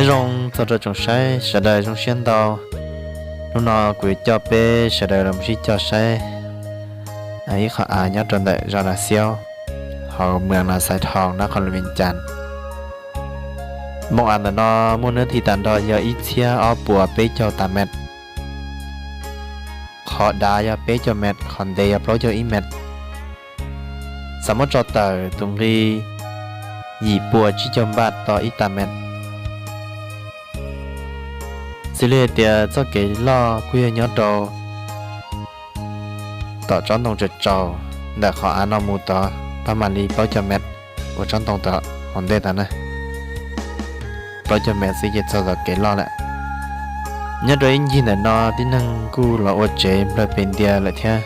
Nyob zoo txog rau tsoom saib sawv daws zoo siab ntau. Hnub no kuv yuav coj peb sawv daws los sib cog saib ib qho av nyob rau ntawm zos Nas Xiaub, hauv mws Nas Xais Thoo, nab qhov lus Vias Cas. Moo av ntawm no muaj nuab thim tag nrho yog ib txhiab ob puas peb caug tas mev. Qhov dav yog peb caug mev, qhov ntev yog plaub caug ib mev. Xav muab tso tawm tus nqi yim puas tsib caug npaj to ib tas mev. Xws li hais tias txoj kev loj kuj yog nyob rau tom tsob ntoo tsaus tsaus ntawm qhov av no mus tod, pab mam li plaub caug mev, ua tsob ntoo tom hauv ntej tod na. Plaub caug mev xwb ces txog tom kev loj lawm. Nyob rau ib ncig ntawm no tib neeg kuj los ua tsev nplawg pes ntia lawm thiab.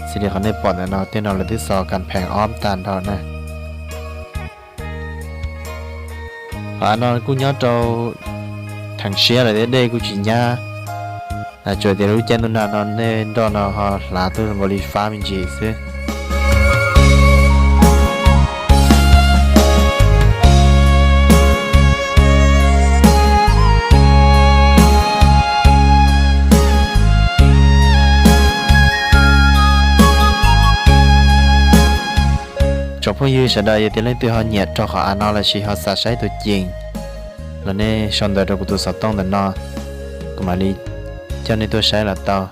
Xws li qhov nej pom ntawm no, tej no lawv twb xo kas phees ob tag nrho na. Qhov av no kuj nyob rau theem siab lawm thiab, dej kuj tsis nyab. Tsuas tias lub caij ntuj nag no nej nroj no ho hlav tuaj zoo nkaus li fab me ntsis xwb. Tsoom phooj ywg sawv daws, yog tias leej twg ho nyiam rau qhov av no lossis ho xav saib tus ceem los nej sau ntawv rau kuv tus xov tooj ntawm no, kuv mam li coj nej tuaj saib los tau.